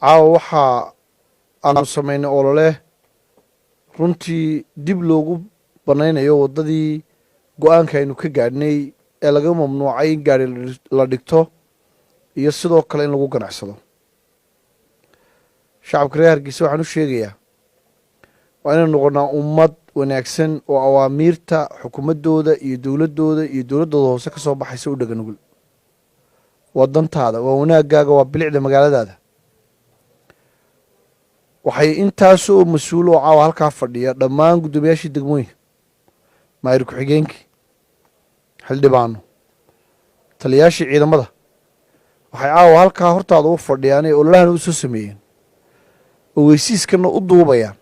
Caawa waxaa aanu samaynay olole runtii dib loogu banaynayo waddadii go-aanka aynu ka gaadhnay ee laga mamnuucay in gaadhi la dhigto iyo sidoo kale in lagu ganacsado. Shacabka reer Hargeysa waxaan u sheegayaa, waa inaynu noqonnaa ummad wanaagsan oo awaamiirta xukuumaddooda iyo dowladdooda iyo dowladdooda hoose ka soo baxaysa u dhega nugul. Waa dantaada, waa wanaaggaaga, waa bilicda magaaladaada. Waxay intaasoo mas-uul oo caawa halkaa fadhiya, dhammaan guddoomiyaashii degmooyinka, maayir ku-xigeenkii, xildhibaano, taliyaashii ciidamada, waxay caawa halkaa hortaada u fadhiyaan ee ololahana u soo sameeyeen, ogeysiiskana u duubayaan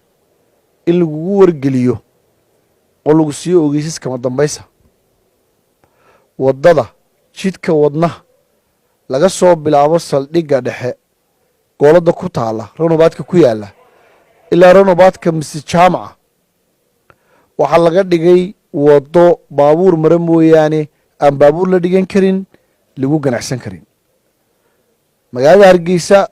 in lagugu wargeliyo oo lagu siiyo ogeysiis kama dambaysa. Waddada jidka wadnaha, laga soo bilaabo saldhigga dhexe, gooladda ku taalla, roundabout-ka ku yaalla, ilaa roundabout-ka Masjid Jaamaca, waxaa laga dhigay waddo baabuur mara mooyaane aan baabuur la dhigan karin, lagu ganacsan karin. Magaalada Hargeysa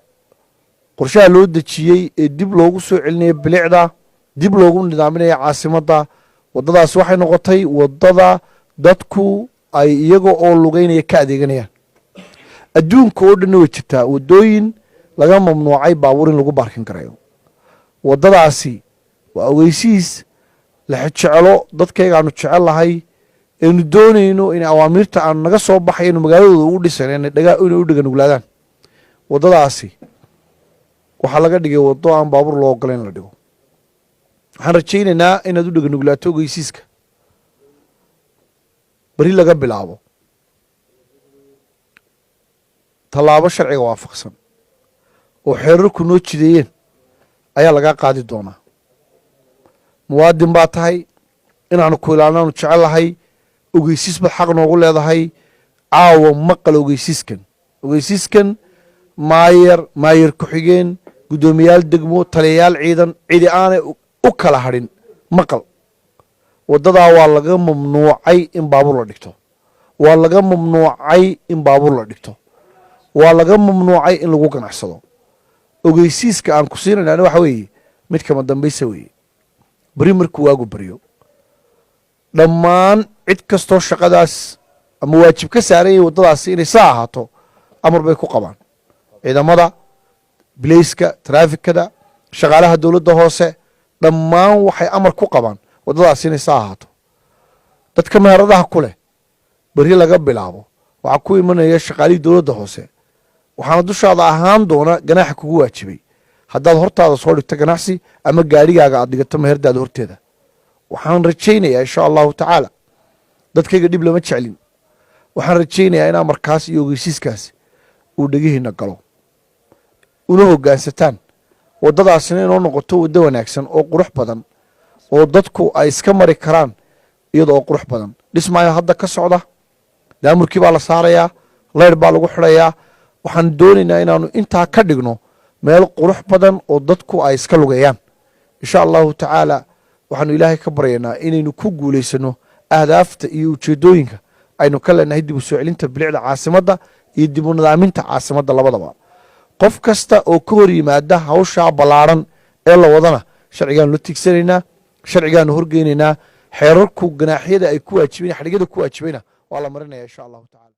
qorshaha loo dejiyey ee dib loogu soo celinayo bilicda, dib loogu nidaaminayo caasimadda, waddadaas waxay noqotay waddada dadku ay iyaga oo lugeynaya ka adeeganayaan. Adduunka oo dhanna way jirtaa waddooyin laga mamnuucay baabuur in lagu parking garayo. Waddadaasi waa ogeysiis la jecelo dadkaygaanu jecel lahay, aynu doonayno in awaamiirta aanu naga soo baxay inu magaaladooda ugu dhisan inay u dheganuglaadaan. Waddadaasi waxaa laga dhigay waddo aan baabuur loo ogolayn in la dhigo. Waxaan rajaynaynaa inaad u dheganuglaato ogeysiiska. Beri laga bilaabo, tallaabo sharciga waafaqsan oo xeerarku noo jideeyeen ayaa lagaa qaadi doonaa. Muwaadin baa tahay, inaanu ku ilaalinaanu jecel lahay. Ogeysiis baad xaq noogu leedahay. Caawa maqal ogeysiiskan. Ogeysiiskan maayer, maayer ku-xigeen, guddoomiyaal degmo, taliyayaal ciidan, cidi aanay u kala hadhin, maqal. Waddadaa waa laga mamnuucay in baabuur la dhigto, waa laga mamnuucay in baabuur la dhigto, waa laga mamnuucay in lagu ganacsado. Ogeysiiska aan ku siinayna waxa weeye mid kama dambaysa weeye. Beri markuu waagu baryo, dhammaan cid kastoo shaqadaas ama waajib ka saaranyay waddadaasi inay saa ahaato, amar bay ku qabaan: ciidamada bilayska, taraafikada, shaqaalaha dowladda hoose, dhammaan waxay amar ku qabaan waddadaasi inay saa ahaato. Dadka meheradaha ku leh, beri laga bilaabo waxaa ku imanaya shaqaalihii dowladda hoose, waxaana dushaada ahaan doona ganaaxa kugu waajibay haddaad hortaada soo dhigto ganacsi ama gaadhigaaga aad dhigato meherdaada horteeda. Waxaan rajaynayaa, insha Allahu tacaala, dadkayga dhib lama jeclin, waxaan rajaynayaa in amarkaas iyo ogeysiiskaas uu dhegihiina galo, una hoggaansataan, waddadaasina inoo noqoto waddo wanaagsan oo qurux badan oo dadku ay iska mari karaan iyada oo qurux badan. Dhismaayo hadda ka socda, daamurkii baa la saarayaa, leyr baa lagu xidhayaa. Waxaan doonaynaa inaanu intaa ka dhigno meel qurux badan oo dadku ay iska lugeeyaan, insha Allahu tacaala. Waxaanu Ilaahay ka baryaynaa inaynu ku guulaysano ahdaafta iyo ujeeddooyinka aynu ka leenahay dib u soo celinta bilicda caasimadda iyo dib u nidaaminta caasimadda labadaba. Qof kasta oo ka hor yimaada hawshaa ballaadhan ee la wadana, sharcigaanu la tigsanaynaa, sharcigaanu horgeynaynaa. Xeerarku ganaaxyada ay ku waajibayn, xadhigyada ku waajibayna waa la marinaya, insha Allahu tacala.